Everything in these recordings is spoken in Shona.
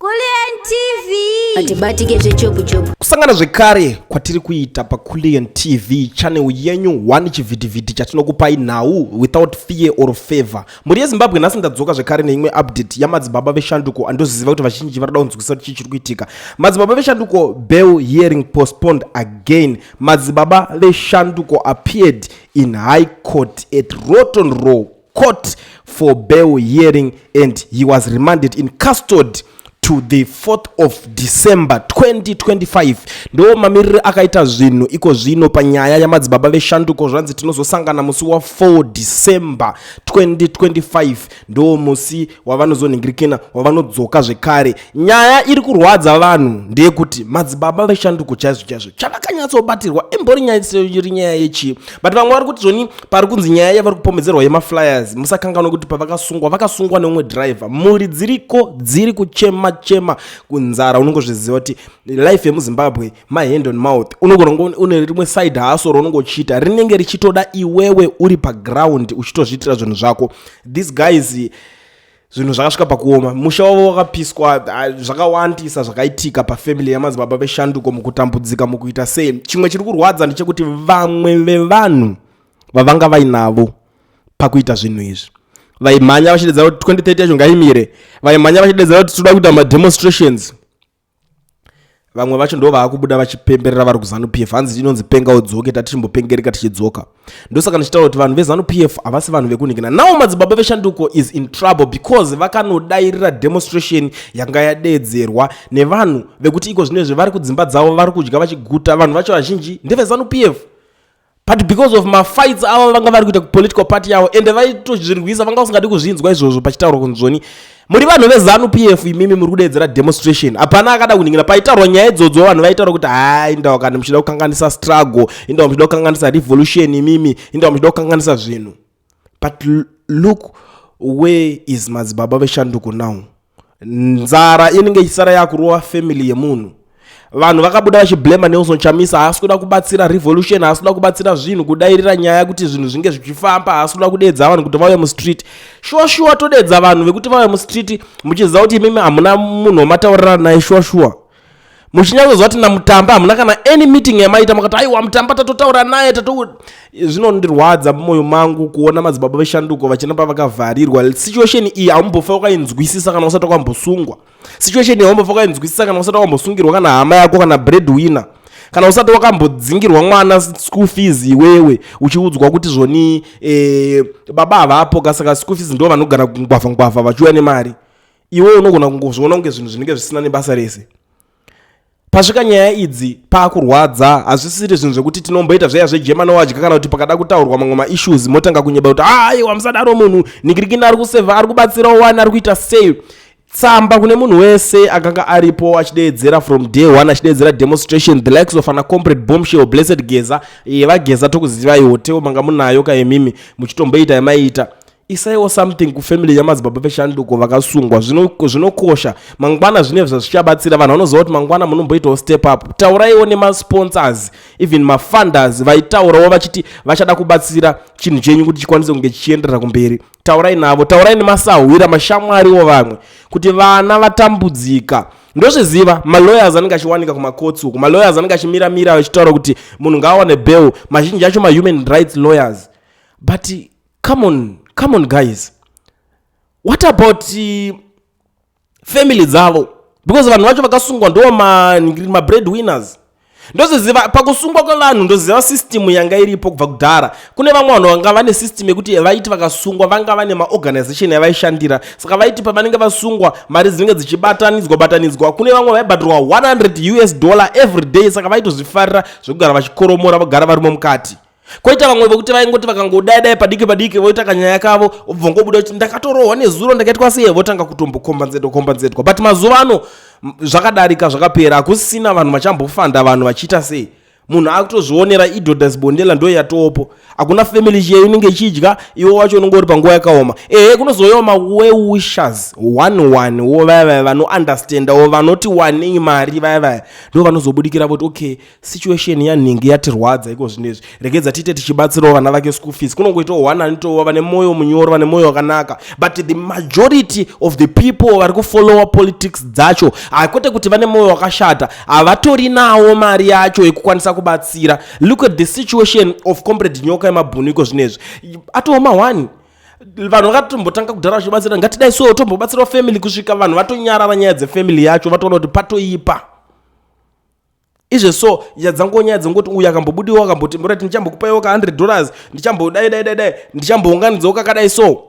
Kulliant TV. Atibatike zvechopu chopu. Kusangana zvekare kwatiri kuita paKulliant TV channel yenyu 1 chivhitivhiti chatinokupai nhau without fear or favor. Mhuri yeZimbabwe, nhasi ndadzoka zvekare neimwe update yamadzibaba veshanduko. Andoziva kuti vazhinji varikuda kunzwisisa kuti chii chiri kuitika. Madzibaba veshanduko bail hearing postponed again. Madzibaba veshanduko appeared in High Court at Rotten Row Court for bail hearing and he was remanded in custody to the 4th of December 2025. Ndo mamiriro akaita zvinhu iko zvino panyaya yamadzibaba veshanduko. Zvanzi tinozosangana musi wa4 December 2025, ndo musi wavanozonhingirikina, wavanodzoka zvekare. Nyaya iri kurwadza vanhu ndeyekuti madzibaba veshanduko chaizvo chaizvo chavakanyatsobatirwa imbori nyaya iri nyaya yechii? But vamwe vari kuti zvoni pari kunzi nyaya yavari kupomedzerwa yemaflyers. Musakanganwa kuti pavakasungwa, vakasungwa neumwe driver. Mhuri dziriko dziri kuchema chema kunzara. Unongozviziva kuti life yemuZimbabwe, mahand on mouth. Unogona kunge une rimwe side hustle raunonge uchiita, rinenge richitoda iwewe uri paground uchitozviitira zvinhu zvako. These guys, zvinhu zvakasvika pakuoma, musha wavo wakapiswa. Ah, zvakawandisa zvakaitika pafamily yamadzibaba veshanduko mukutambudzika, mukuita sei. Chimwe chiri kurwadza ndechekuti vamwe vevanhu vavanga vainavo pakuita zvinhu izvi, vaimhanya vachidedzera kuti 2030 yacho ngaimire, vaimhanya vachidedzera kuti toda kuita mademonstrations, vamwe vacho ndo vaakubuda vachipemberera vari kuZANU PF. Hanzi inonzi penga udzoke, tatichimbopengereka tichidzoka. Ndosaka ndichitaura kuti vanhu veZANU PF havasi vanhu vekunhingina. Now madzibaba veshanduko is in trouble because vakanodairira demonstration yanga yadeedzerwa nevanhu vekuti iko zvinezvi vari kudzimba dzavo, vari kudya vachiguta. Vanhu vacho vazhinji ndeveZANU PF, but because of mafights avo vanga vari kuita kupolitical party yavo, ende vaitozvirwisa, vanga vasingadi kuzvinzwa izvozvo pachitaurwa kunzvoni muri vanhu veZANU PF, imimi muri kudeedzera demonstration. Hapana akada kuningira paitaurwa nyaya idzodzo. Vanhu vaitaura kuti hai, indawa kana muchida kukanganisa struggle, indawa muchida kukanganisa revolution, imimi indawa muchida kukanganisa zvinhu. But look, where is madzibaba veshanduko now? Nzara inenge ichisara yakurova family yemunhu. Vanhu vakabuda vachiblema Nelson Chamisa, haasi kuda kubatsira revolution, haasi kuda kubatsira zvinhu, kudairira nyaya kuti zvinhu zvinge zvichifamba, haasi kuda kudedza vanhu kuti vauye mustreet. Shuwa shuwa, todedza vanhu vekuti vauye mustreet muchiziva kuti imimi hamuna munhu wamataurirana naye? Shuwa shuwa, muchinyatsoziva kuti namutamba hamuna kana any meeting yamaita, makati aiwa, Mutamba tatotaura naye tato. Zvinondirwadza mumwoyo mangu kuona madzibaba veshanduko vachiramba vakavharirwa. Situation iyi haumbofa wakainzwisisa kana usati wakambosungwa. Situation iyi haumbofa wakainzwisisa kana usati wakambosungirwa kana hama yako kana breadwinner, kana usati wakambodzingirwa mwana school fees, iwewe uchiudzwa kuti zvoni baba havapo ka, saka school fees ndo vanogara ngwavha ngwavha vachiuya nemari. Iwe unogona kungozviona kunge zvinhu zvinenge zvisina nebasa rese. Pasvika nyaya idzi paakurwadza. Hazvisiri zvinhu zvekuti tinomboita zveya zvegermany wadya, kana kuti pakada kutaurwa mamwe maissues motanga kunyeba kuti aiwa, musadaro, munhu ningirikini ari kusevha, ari kubatsirawo wani, ari kuita sei. Tsamba kune munhu wese akanga aripo achideedzera from day one, achideedzera demonstration, the likes of ana Comrade Bombshell Blessed Geza. VaGeza tokuzivaiwo, teo manga munayo kaimimi muchitomboita yamaiita. Isaiwo something kufamily yamadzibaba veshanduko vakasungwa. Zvinokosha mangwana, zvine zvazvichabatsira. Vanhu vanoziva kuti mangwana munomboitawo step up. Tauraiwo nemasponsors, even mafunders vaitaurawo vachiti vachada kubatsira chinhu chenyu kuti chikwanise kunge chichienderera kumberi. Taurai navo, taurai nemasahwira, mashamwariwo vamwe, kuti vana vatambudzika. Ndozviziva malawyers anenge achiwanika kumakotsi uku, malawyers anenge achimiramira vachitaura kuti munhu ngaawane bail, mazhinji acho mahuman rights lawyers. But come on, come on guys, what about family dzavo? Because vanhu vacho vakasungwa ndo mabread winners. Ndoziziva pakusungwa kwevanhu, ndoziva system yanga iripo kubva kudhara. Kune vamwe vanhu vanga vane system yekuti vaiti vakasungwa, vanga vane maorganization yavaishandira, saka vaiti pavanenge vasungwa mari dzinenge dzichibatanidzwa batanidzwa. Kune vamwe vaibhadhirwa 100 US dollar every day, saka vaitozvifarira zvekugara vachikoromora, vagara varimo mukati. Koita vamwe vekuti vaingoti vakangodai dai padiki padiki voita kanyaya kavo, obva ngobuda kuti ndakatorohwa nezuro, ndakaitwa sei, votanga kutombokombanzetwa kombanzetwa. But mazuva ano zvakadarika, zvakapera, hakusisina vanhu vachambofanda vanhu vachiita sei. Munhu akutozvionera idhodha zibondela ndo yatopo. Hakuna family chiye inenge ichidya, iwe wacho unenge uri panguva yakaoma. Ehe, kunozoyawo mawell-wishers one one wo, vaya vaya vanounderstandawo, vanoti wanei mari, vaya vaya ndo vanozobudikira voti, "Okay, situation yanhingi yatirwadza iko zvinezvi, regedza tiite tichibatsirawo vana vake school fees." Kunongoitawo one anitowa vane mwoyo munyoro, vane mwoyo wakanaka, but the majority of the people vari kufollowa politics dzacho, hakwete kuti vane mwoyo wakashata, havatori nawo mari yacho yekukwanisa kubatsira. Look at the situation of Comrade Nyoka yemabhunu iko zvinezvi, atooma one. Vanhu vakatombotanga kudhara vachibatsira, ngatidai so, tombobatsirawo family, kusvika vanhu vatonyarara nyaya dzefamily yacho, vatoona kuti patoipa izve. So yadzango nyaya dzongoti uyu akambobudiwa, akamboti, "Murati ndichambokupaiwo ka $100, ndichambodai dai dai dai, ndichambounganidzawo kakadai." So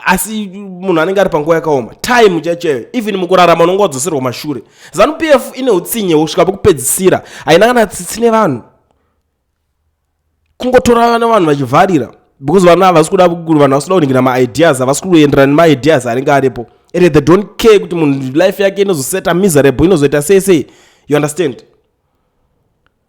asi munhu anenge ari panguva yakaoma, time chaichayo, even mukurarama unonge wadzoserwa mashure. ZANU PF ine utsinye husvika pekupedzisira, haina kana tsitsi nevanhu, kungotora vana vanhu vachivharira because vana havasi kuda, vanhu havasi kuda kuningira maideas, havasi kuenderana nemaideas anenge aripo, and they don't care kuti munhu life yake inozoseta miserable, inozoita sei sei. You understand?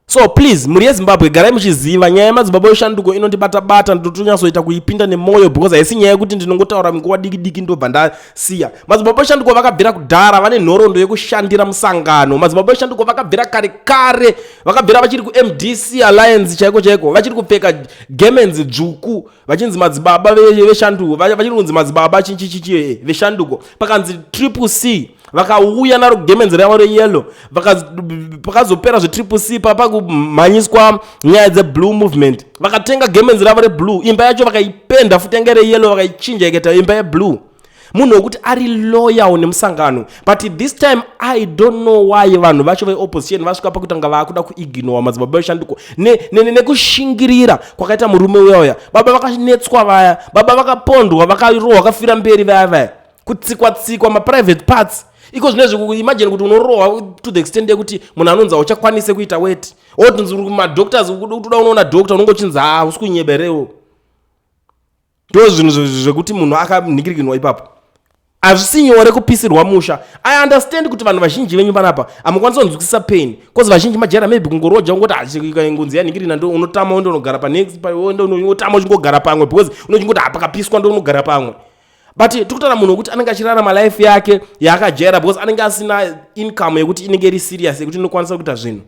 So please, mhuri yeZimbabwe, garai muchiziva nyaya yemadzibaba eshanduko inondibata-bata, ndotonyatsoita kuipinda nemwoyo because haisi nyaya yekuti ndinongotaura nguva diki diki ndobva ndasiya. Madzibaba eshanduko vakabvira kudhara vane nhoroondo yekushandira musangano. Madzibaba eshanduko vakabvira kare kare, vakabvira vachiri kuMDC Alliance chaiko chaiko, vachiri kupfeka gemenzi dzvuku, vachinzi madzibaba veshanduko, vachiri kunzi madzibaba chichichichi veshanduko. Pakanzi Triple C, vakauya naro gemenzi ravo reyellow. Pakazopera zveTriple C, papakumhanyiswa nyaya dzeblue movement, vakatenga gemenzi ravo reblue, imba yacho vakaipenda futi, yange reyellow, vakaichinja ikaita imba yeblue. Munhu wekuti ari loyal nemusangano, but this time I don't know why vanhu vacho veopposition vasvika pakutanga vaakuda kuignora madzibaba eshanduko nekushingirira kwakaita murume uya uya. Baba vakanetswa vaya, baba vakapondwa, vakarohwa, vakafira mberi vaya vaya, kutsikwa tsikwa maprivate parts. Iko zvinezvi, imagine kuti unorohwa to the extent yekuti munhu anonzi hauchakwanise kuita weti, otinzi madoctors, utoda unoona doctor, unonge uchinzi, "Ha, usi kunyeberewo." Ndo zvinhu zvekuti munhu akanhingirikinwa ipapo. Hazvisi nyore kupisirwa musha. I understand kuti vanhu vazhinji venyu panapa hamukwanisi kunzwisisa pain, cause vazhinji majera maybe kungoroja, ungoti ngunzi yanhingirina, ndo unotama, ndo unogara panext, ndo unotama uchingogara pamwe because unochingoti hapakapiswa, ndo unogara pamwe. But tikutaura munhu wekuti anenge achirarama life yake yaakajaira because anenge asina income yekuti inenge iri serious, yekuti inokwanisa kuita zvinhu.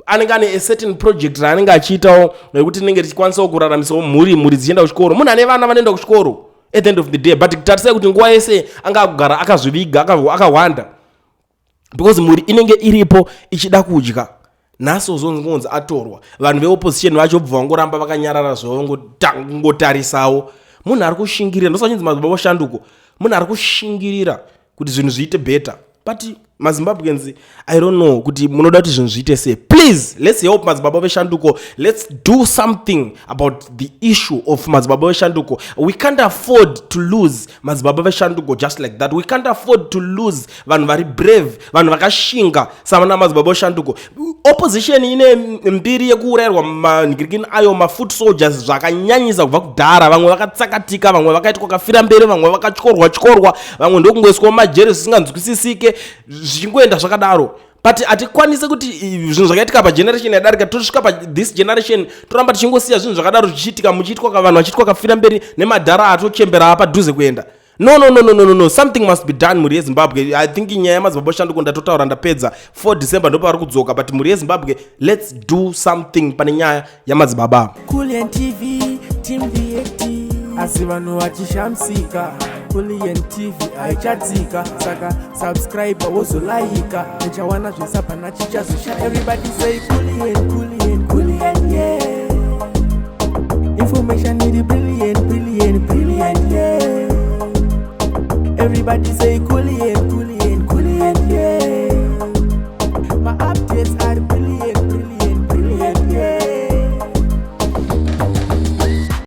Anenge ane a certain project raanenge achiitawo rekuti rinenge richikwanisawo kuraramisawo mhuri, mhuri dzichienda kuchikoro, munhu ane vana vanoenda kuchikoro at the end of the day. But tarisai kuti nguva yese anga akugara akazviviga, akahwanda because mhuri inenge iripo ichida kudya. Nhasi ozongonzi atorwa, vanhu veopposition vacho bva vangoramba vakanyarara zvavo, vangotarisawo munhu ari kushingirira. Ndosachinzi madzibaba shanduko, munhu ari kushingirira kuti zvinhu zviite better. But maZimbabweans, I don't know kuti munoda kuti zvinhu zviite sei. Please, let's help madzibaba veshanduko. Let's do something about the issue of madzibaba veshanduko. We can't afford to lose madzibaba veshanduko just like that. We can't afford to lose vanhu vari brave, vanhu vakashinga savana madzibaba veshanduko. Opposition ine mbiri yekuurayirwa manhingirikini ayo mafoot soldiers zvakanyanyisa kubva kudhara. Vamwe vakatsakatika, vamwe vakaitwa kafira mberi, vamwe vakatyorwa tyorwa, vamwe ndokungoiswa mumajeri zvisinganzwisisike, zvichingoenda zvakadaro. But hatikwanisi kuti zvinhu zvakaitika pageneration yadarika, tosvika pathis generation, toramba tichingosiya zvinhu zvakadaro zvichiitika, muchiitwa vanhu vachiitwa kafira mberi nemadhara atochembera apadhuze kuenda. No, no, no, no, no, no, no. Something must be done, mhuri yeZimbabwe. I think nyaya yemadzibaba shanduko ndatotaura, ndapedza. 4 December ndopavari kudzoka, but mhuri yeZimbabwe, let's do something pane nyaya yamadzibaba. Kulian TV, Team VAT, asi vanhu vachishamisika, Kulian TV haichatsika. Saka subscribe, wozolaika, uchawana zvesapana chichazosha. Everybody say Kulian, Kulian, Kulian, yeah. Information iri brilliant, brilliant, brilliant, yeah. Everybody say Kulian, Kulian.